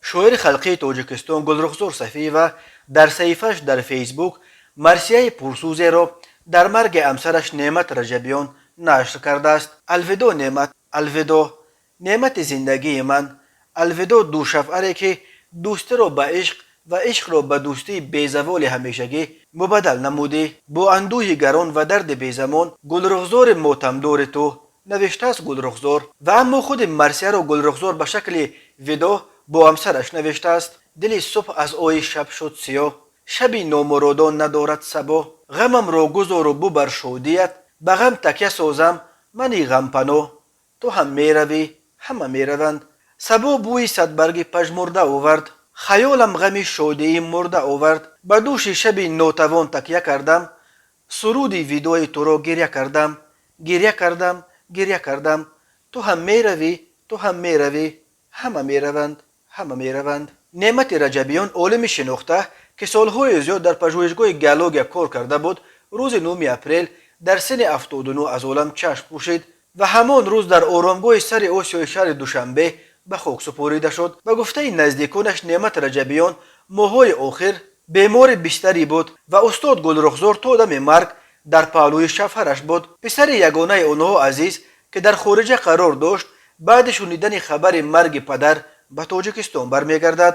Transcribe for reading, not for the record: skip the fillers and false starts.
Шоири халқии Тоҷикистон Гулрухзор Сафиева дар саҳифааш дар Фейсбук марсияи пурсӯзеро дар марги ҳамсараш Неъмат Раҷабиён нашр кардааст. Алвидоъ, Неъмат, алвидоъ, неъмати зиндагии ман, алвидоъ, душавҳаре, ки дӯстиро ба ишқ ва ишқро ба дӯстии безаволи ҳамешагӣ мубаддал намудӣ. Бо андӯҳи гарон ва дарди безамон Гулрухзори мотамдори ту, навиштааст Гулрухзор. Ва аммо худи марсияро Гулрухзор ба шакли видоъ бо ҳамсараш навиштааст. Дили субҳ аз ои шаб шуд сиёҳ, шаби номуродон надорад сабоҳ. Ғамамро гузору бубар шодият, ба ғам такя созам мани ғампаноҳ. Ту ҳам меравӣ, ҳама мераванд. Сабо бӯи садбарги пажмурда овард, хаёлам ғами шодии мурда овард. Ба дӯши шаби нотавон такя кардам, суруди видои туро гиря кардам, гиря кардам, гиря кардам. Ту ҳам меравӣ, ту ҳам меравӣ, ҳама мераванд, ҳама мераванд. Неъмати Раҷабиён, олими шинохта, ки солҳои зиёд дар пажӯҳишгоҳи геология кор карда буд, рӯзи 9 апрел дар синни 79 аз олам чашм пӯшид ва ҳамон рӯз дар оромгоҳи сари Осиёи шаҳри Душанбе ба хок супорида шуд. Ба гуфтаи наздиконаш, Неъмат Раҷабиён моҳҳои охир бемори бистарӣ буд ва устод Гулрухзор то дами марг дар паҳлӯи шавҳараш буд. Писари ягонаи онҳо Азиз, ки дар хориҷа қарор дошт, баъди шунидани хабари марги падар ба Тоҷикистон бармегардад.